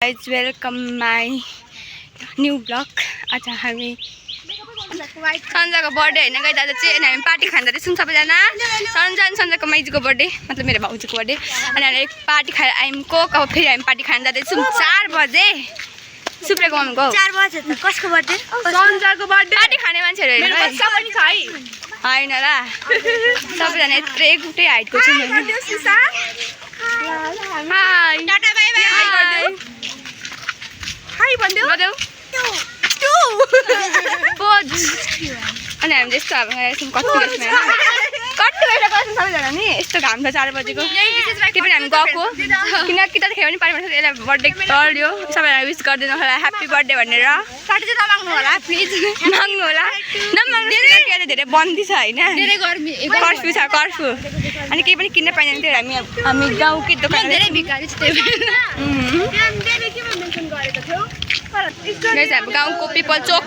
guys, welcome my new vlog. आज हामी सन्जाको birthday हैन गाइस, आज चाहिँ हामी पार्टी खाँदै छौं सबैजना। सन्जाको माइजूको बर्थडे मतलब मेरो भाउजूको बर्थडे अनि हामी पार्टी खाएर आइमको अब फेरि हामी पार्टी खान जाँदै छौं 4 बजे। सुप्रेको मम्मीको 4 बजे त कसको बर्थडे? सन्जाको बर्थडे। पार्टी खाने मान्छेहरु हैन गाइस, पनि छ है हैन र सबैजना यत्रै गुटै हाइटको छौं हैन। हाय टाटा बाइ बाइ हाय गर्दियौ हाय भन्दियौ गर्दियौ पोज अनि हामी जस्तो अब एकछिन कति बजेमा सबैजना नि यस्तो घाम छ 4 बजेको। त्यो पनि हामी गएको किनकि त खेल्नु पनि पार्नु पर्छ। यसलाई बर्थडे गर्यो सबैलाई विश गरिदिनु होला ह्यापी बर्थडे भनेर। पार्टी चाहिँ नमाग्नु होला प्लिज, माग्नु होला नमाग्नु किनकि धेरै बन्दी छ हैन, धेरै गर्मी कर्फ्यू छ कर्फ्यू अनि केही पनि किन्न पाइदैन। त्यो हामी गाउँकै दोकान धेरै भिखारी छ त्यही गाइस। हाम्रो गाउँको पिपल चोक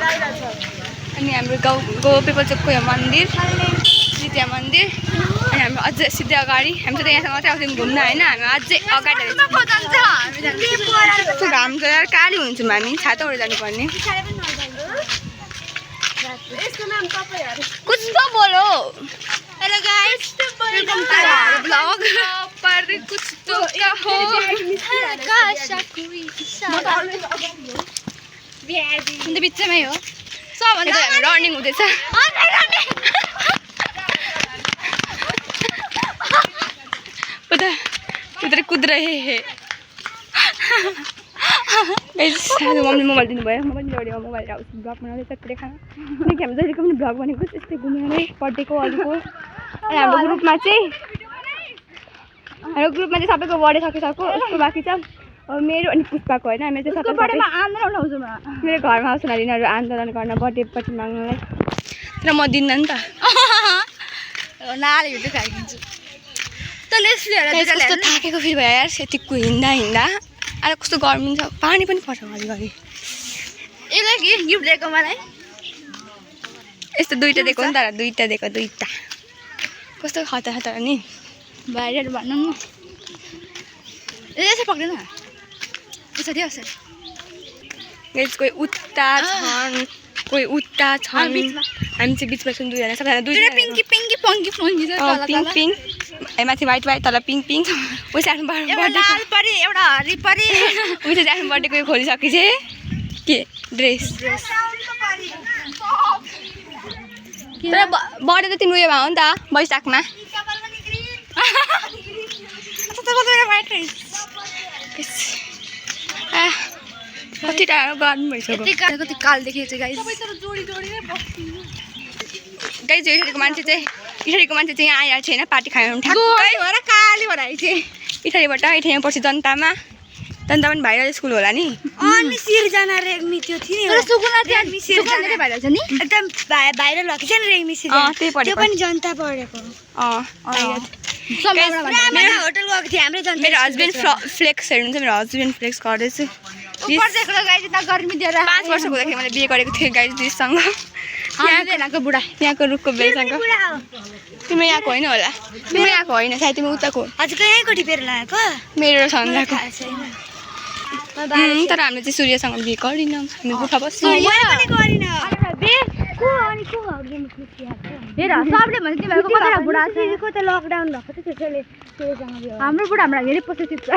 अनि हाम्रो गाउँको पिपल चोकको यो मन्दिर सिद्धिया मन्दिर अनि हाम्रो अझै सिधै अगाडि हामी चाहिँ यहाँसम्म मात्रै आउँछौँ घुम्न हैन। हामी अझै अगाडि घाम छ यार काली हुन्छौँ हामी, छाताबाट जानुपर्ने। कुछ तो बोलो। Hello guys, welcome to our blog पर कुछ तो कहो काशा कोई इशारा अन्त बिचमै हो सबभन्दा हामी रनिङ हुँदैछ। उता कुद्रे हे मम्मीले मोबाइल दिनुभयो, मोबाइल ल्याउनु मोबाइल आउँछ ब्लग बनाउँदैछ पुरै खाना किनकि हामी जहिलेको पनि ब्लग भनेको त्यस्तै घुमेर नै बर्थडेको अरूको। अनि हाम्रो ग्रुपमा चाहिँ सबैको बर्थडे सकिसक्यो, उसको बाँकी छ अब मेरो अनि पुष्पाको होइन। मेरो चाहिँ बर्थडेमा आन्दोलन आउँछु म, मेरो घरमा आउँछ यिनीहरू आन्दोलन गर्न बर्थडे पछि माग्नुलाई, तर म दिन्न नि त नाले भित्र खाइदिन्छु। कस्तो थाकेको फेरि भयो यार यतिको हिँड्दा आज कस्तो गर्मी छ, पानी पनि पर्छ घरिघरि। यसलाई के गिफ्ट दिएको मलाई यस्तो दुईवटा दिएको नि त, दुईवटा दिएको दुईवटा कस्तो खतरा नि बाहिर भनौँ न। यसो पक्दैन यसरी यसरी गाइस, कोही उता छन् कोही उता छन्, हामी चाहिँ बिचमा छौँ दुईजना सबैजना दुईजना पिङ्की पिङ्की पङ्की पङ्की पिङ्क पिङ्क माथि वाइट वाइट तल पिङ्क पिङ्क उयो आफ्नो बर्थडे लाल परी एउटा हरी परी उयो चाहिँ आफ्नो बर्थडेको खोलिसके चाहिँ के ड्रेस तर बर्थडे त तिम्रो उयोमा हो नि त वैशाखमा। कति टाढो गर्नु भइसक्यो, कति काल देखेको गाइस। गाइस यसरीको मान्छे चाहिँ यहाँ आइरहेको छैन पार्टी खानु ठ्याक्कै भएर काली भएर आइछ इठारीबाट। इठारीमा पछि जनतामा पनि भाइरल स्कुल होला नि अनि सिरजना रेग्मी त्यो थियो नि सुकुना रेग्मी सिरजना भाइरल छ नि एकदम भाइरल भएको छ नि रेग्मी सिर त्यो पनि जनता पढेको। मेरो होटल गएको थियो हाम्रो जनता। मेरो हस्बेन्ड फ्लेक्स हेर्नुहुन्छ, मेरो हस्बेन्ड फ्लेक्स गर्दैछ। गर्मी दिएर 5 वर्षको हुँदाखेरि मैले बिहे गरेको थिएँ गाइस दिदीसँग, यहाँको बुढा यहाँको रुखको बेलसँग। तिम्रो यहाँको होइन होला, तिम्रो यहाँको होइन सायद तिमी उताको। हजुर यहीँको टिपेर लगाएको मेरो सन्जाको, तर हामीले चाहिँ सूर्यसँग बिहे गरिनौँ, हामी गुफा बस्छौँ। हाम्रो बुढा हामीलाई धेरै पोसेसिभ छ,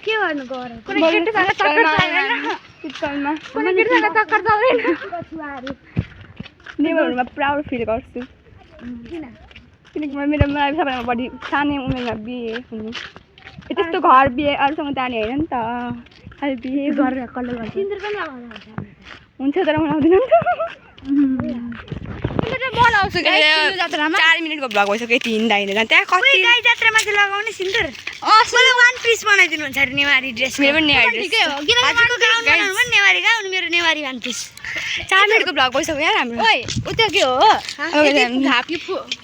के गर्नु नेबरहरूमा प्राउड फिल गर्छु किनकि मलाई सबैभन्दा बढी सानै उमेरमा बिहे हुनु, त्यस्तो घर बिहे अरूसँग जाने होइन नि त, अहिले बिहे गरेर कसले गर्छ हुन्छ तर मनाउँदैन नि त बनाउँछु। 4 मिनटको भ्लग भइसक्यो यति हिँड्दा त्यहाँ कति गाई जात्रामा चाहिँ लगाउने सिन्दुर मलाई 1 पिस बनाइदिनुहुन्छ अरे नेवारी ड्रेस। मेरो पनि नेवारी ड्रेस नेवारी गाउँ मेरो नेवारी 1 पिस। 4 मिनटको भ्लग भइसक्यो यार हाम्रो। ओइ उता के हो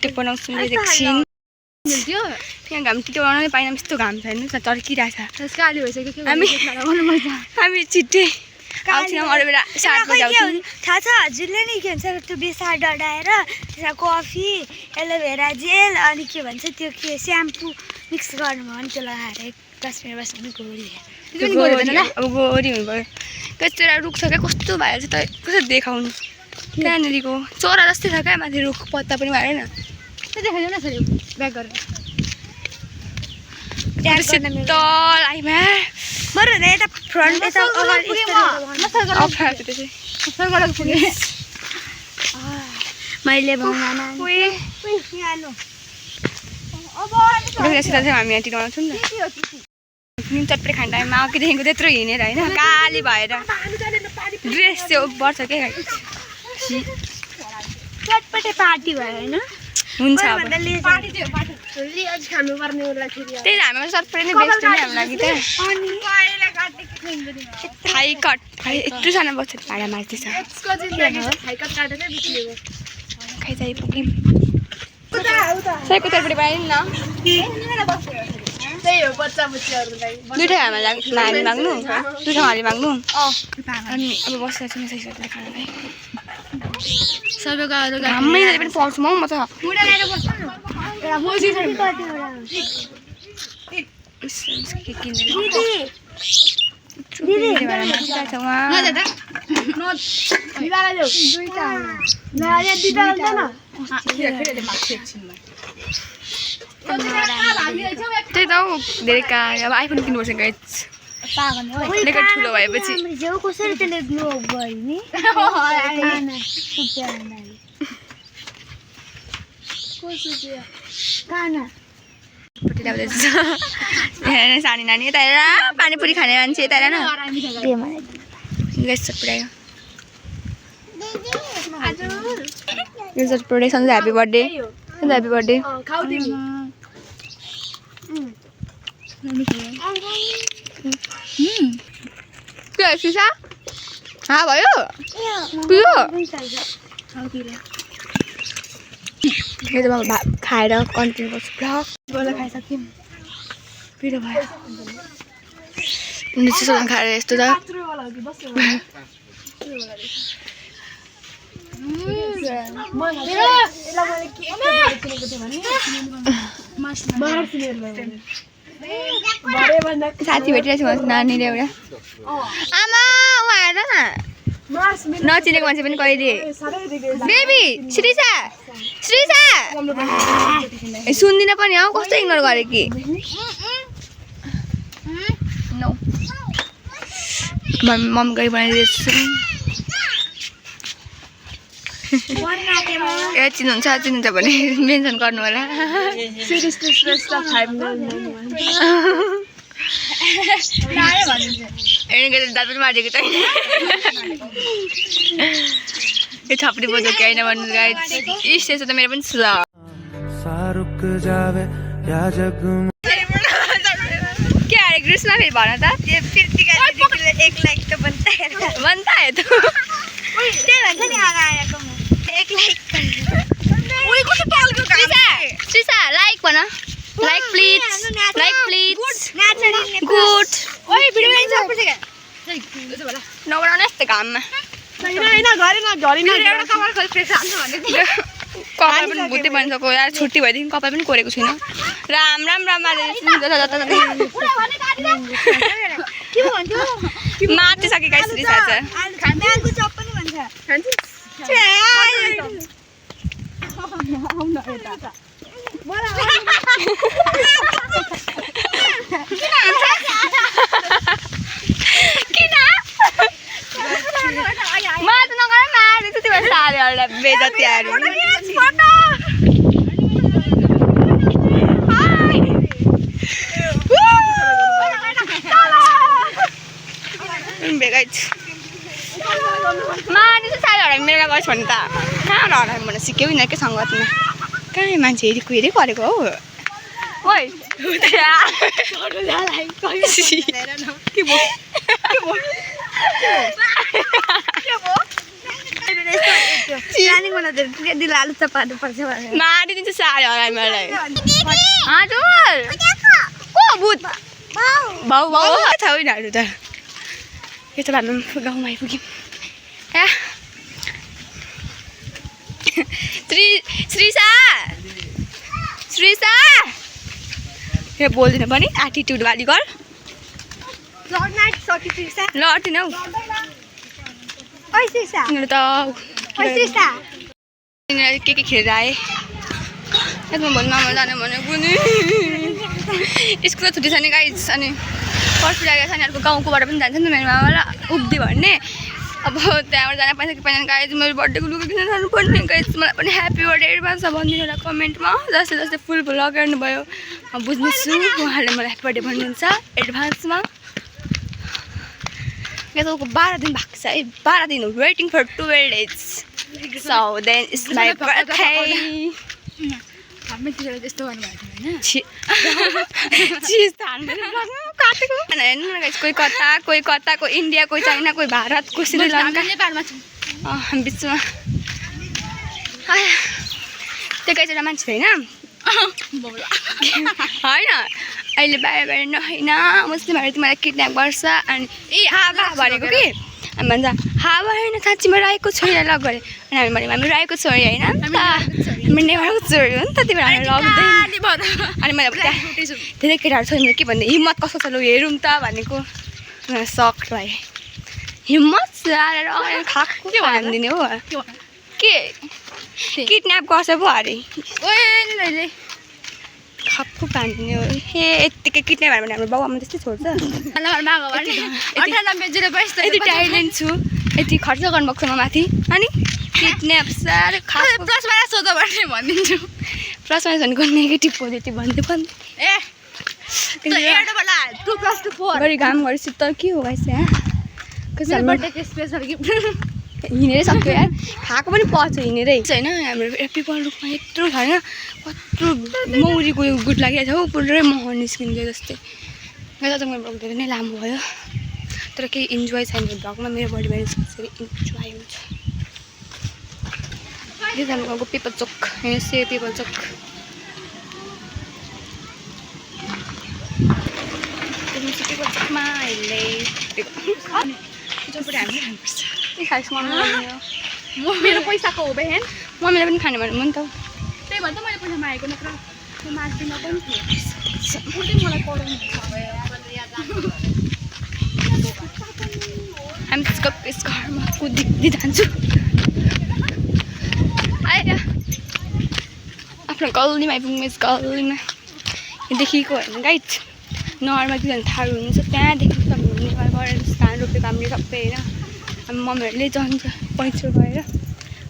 त्यो बनाउँछु एकछिन त्यहाँ घाम त्यो बनाउनै पाइन, यस्तो घाम छ हेर्नुहोस् न चर्किरहेछ काली भइसक्यो। हामी छिट्टै आउँछौँ अरू बेला 7 बजे आउँछौँ। थाहा छ हजुरले नि के भन्छ त्यो बेसार डढाएर त्यसमा कफी एलोभेरा जेल अनि के भन्छ त्यो के स्याम्पू मिक्स गर्नुभयो भने त्यो लगाएर काश्मीर बस्नु गोरी अब गोरी हुनु पऱ्यो कस्तो एउटा रुख छ क्या कस्तो भएर छ त कसरी देखाउनु त्यहाँनिरको चरा जस्तै छ क्या माथि रुख पत्ता पनि भएन देखाइदेऊ न छोरी ब्याक गरेर शीतल आइमा बरु यता फ्रन्ट यता अगाडि मैले हामी टी लगाउँछौँ नि त चटपटे खाने टाइममा अघिदेखिको त्यत्रो हिँडेर होइन काली भएर ड्रेस चाहिँ बढ्छ क्या चटपटे पार्टी भयो होइन हुन्छ त्यही त हामीमा चटपटे नै बेस्ट हो नि हाम्रो लागि त थाई कट यत्रो सानो बस्छ भाडा मार्दैछ खाइ चाहिँ पुग्यौँ सबैको तर्फबाट पाएँ न दुइटै हामी माग्नु दुइटा हाली माग्नु अनि अब बसेर चाहिँ सही खानालाई सबैको घाममै पनि पाउँछु म त त्यही त हौ धेरै काग अब आइफोन किन्नुपर्छ गाइज ठुलो भएपछि कसरी त्यसले ग्लो भयो नि सानी नानी यता हेर पानीपुरी खाने मान्छे यता हेर न चटपटायो यो चटपटे Sanju happy birthday happy birthday के सिसा हाँ भयो पियो यो त म खाएर कन्टिन्यू गर्छु ब्लग खाइसक्यौँ पिरो भयो चिसोसँग खाएर यस्तो त साथी भेटिरहेको छु नानीले एउटा आमा ऊ आएर न नचिनेको मान्छे पनि कहिले बेबी श्रीसा श्रीसा सुन्दिनँ पनि हौ कस्तो इग्नोर गरेँ कि नो मम्मी गरी बनाइदिएछु ए चिन्नुहुन्छ भने मेन्सन गर्नु होला दाँत पनि मारेको छैन यो थप्री बोजो कि होइन भन्नु गाइज इस त मेरो पनि छ के अरे कृष्ण फेरि भन त एक लाइक त भन्तायो त त्यही भन्छ नि आएको एक लाइक श्रीसा लाइक भन लाइक प्लिज गुड नबनाउने यस्तो घाममा कपाल पनि भुत्ते बनिसक्यो यार छुट्टी भएदेखि कपाल पनि कोरेको छुइनँ राम मातिसकेका श्रीसा बेजतिहरू मानिस साथीहरू मेला गर्छ भने त कहाँ हरायो भने सिक्यौ यिनीहरूकै सङ्गतमा कहाँ मान्छे हेरी गरेको हौ ओइ मारिदिन्छ साडी हरायो मलाई हजुर को भूत भाउ छ यिनीहरू त यो त भानु गाउँमा आइपुग्यौँ श्रीसा यो बोल्दिनँ पनि एटिट्युड वाली गर्ल लड्दिन हौ यिनीहरू त यिनीहरू के खेलेर आए यसमा भोलि मामा जाने भने पनि स्कुल छुट्टी छ नि गाइज अनि पर्सि लागेको छ नि अर्को गाउँकोबाट पनि जान्छ नि त मेरो मामालाई उब्दी भन्ने अब त्यहाँबाट जान पाइन्छ कि पाइँदैन गाइज मेरो बर्थडेको लुगा किन जानु पर्ने गाइज मलाई पनि ह्याप्पी बर्थडे एडभान्स भनिदिनु होला कमेन्टमा जस्तै जस्तै फुल लगाइरहनु भयो म बुझ्दैछु उहाँले मलाई ह्याप्पी बर्थडे भन्नुहुन्छ एडभान्समा गाइजको 12 दिन भएको छ है 12 दिन waiting for 12 days so then it's my birthday त्यस्तो गर्नुभएको होइन चिज काटेको हेर्नु न गाइस कोही कता कोही इन्डिया कोही चाइना कोही भारत कोही श्रीलङ्का नेपालमा छु बिचमा त्यो गाइस एउटा मान्छे होइन अहिले बाहिर होइन मुस्लिमहरू तिमीलाई किडन्याप गर्छ अनि हावा भनेको कि हामी भन्छ हावा होइन साँच्चीमा राईको छोरी लग गरे अनि हामी भन्यौँ हामी राईको छोरी होइन नि त हामी नेवारको छोरी हो नि त त्यही भएर हामी लग्दैन अनि मैले धेरै केटाहरू छ के भन्दै हिम्मत कस्तो छ लु हेरौँ त भनेको सक भए हिम्मत आएर खाएको के भनिदिने हो के किडन्याप गर्छ पो अरे खप्पु पानिदिने हो ए यत्तिकै किड्ने भयो भने हाम्रो बाउ आमा त्यस्तै छोड्छ यति ट्यालेन्ट छु यति खर्च गर्नुभएको छ म माथि अनि किड्न्याप साह्रो प्लसमा सोध भन्ने भनिदिन्छु प्लसमा भनेको नेगेटिभ पोजिटिभ भन्दै पनि गरी घाम गरेपछि त के हो गाइस यहाँ हिँडेरै सक्यो यार खाएको पनि पर्छ हिँडेरै होइन हाम्रो पिपल रुखमा यत्रो छ होइन कत्रो मौरीको यो गुड लागिरहेको छ हौ पुरै मह निस्किन्छ जस्तै गएर त मेरो ब्लग धेरै नै लामो भयो तर केही इन्जोय छैन मेरो ब्लगमा मेरो बडी भेरी त्यसरी इन्जोय हुन्छ गाउँको पिपल चोक से पिपल चोक पिपल चोकमा अहिले हामी खानुपर्छ मेरो पैसाको हो बहन मम्मीले पनि खाने भन्नु नि त त्यही भएर त मैले पैसा मागेको नत्र त्यो माग्दिनँ पनि थिएँ मलाई पढाउनु हामी त्यसको घरमा कुदिक्दी जान्छु आएर आफ्नो गल्लीमा आइपुग्नु यस गल्लीमा देखिको होइन गाइड नहरमा कि झन् थाहा हुनुहुन्छ त्यहाँदेखि सक्नुहुने गरेर धान रोपेको हामीले सबै होइन हामी मम्मीहरूले जान्छ पैँचो गएर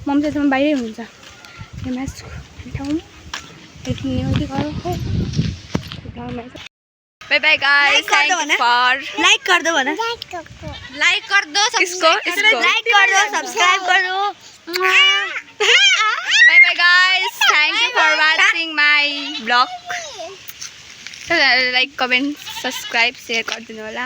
मम्मी चाहिँ बाहिरै हुन्छ मासु ठाउँ बाई बाई गाइस लाइक कर दो सब्सक्राइब करो by by guys thank you for watching my blog like comment subscribe share कर दिनु होला।